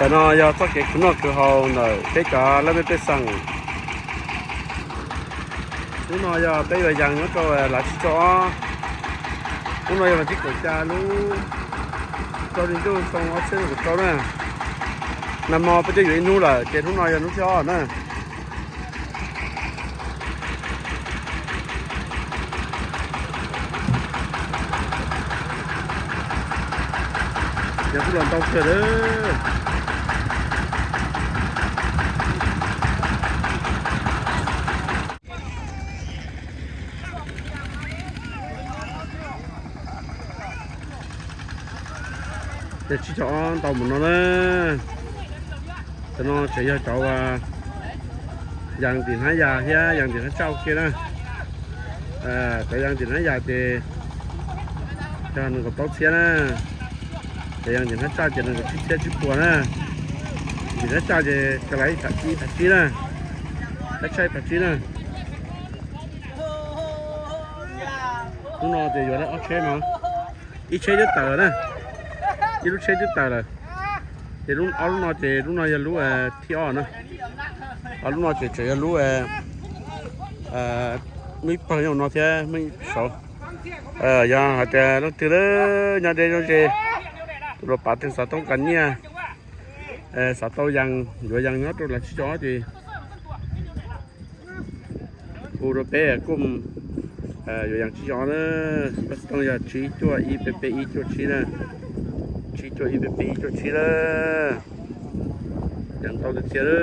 Tam no yog txoj kev khwv noj khwv haus ntawm peb cov laj mej pej xeem. Hnub no yog peb yuav yees nyob rau Lav Tsib Caug Ob. Hnub no yog vas thib kaum xya lub rau hli ntuj xyoo ob txhiab nees nkaum rau na. Nag hmo peb twb yuav ib hnub lawm ces hnub no yog hnub thib ob na. Yog kuj los ntau kawg lawm. Yog tsib caug ob ntau mus no na. Cov no tseem yog cov uas yees tim hnab yas thiab yees tim hnab tsaj ua ke na. Cov yees tim hnab yas ces yog nees nkaum plaub txhiab na. Cov yees tim hnab tsaj ces nees nkaum tsib txhiab tsib puas na. Tim hnab tsaj ces ka lav ib phav tsib, ib phav tsib na. Hnab tsaj ib phav tsib na. Hnub no ces yuav ob tsheb no, ib tsheb twb tawm na, ib lub tsheb twb tawm lawm. Ces ob lub no ces lub no yog lub thib ob na. Ob lub no ces tseem yog lub muaj ib pawg nyob no thiab muaj ib saud. Yog hais tias leej twg nyob deb nyob ze, tus los pav teg xov tooj qas nyiaj, xav tau yees, yuav yees nyob rau Lav Tsib Caug Ob ces hu rau peb kuj yuav yees tsib caug ob na. Npawb xov tooj yog tsib cuaj ib peb peb ib cuaj tsib na. Tsib cuaj ib peb peb ib cuaj tsib na. Yees tau tiag tiag lawm.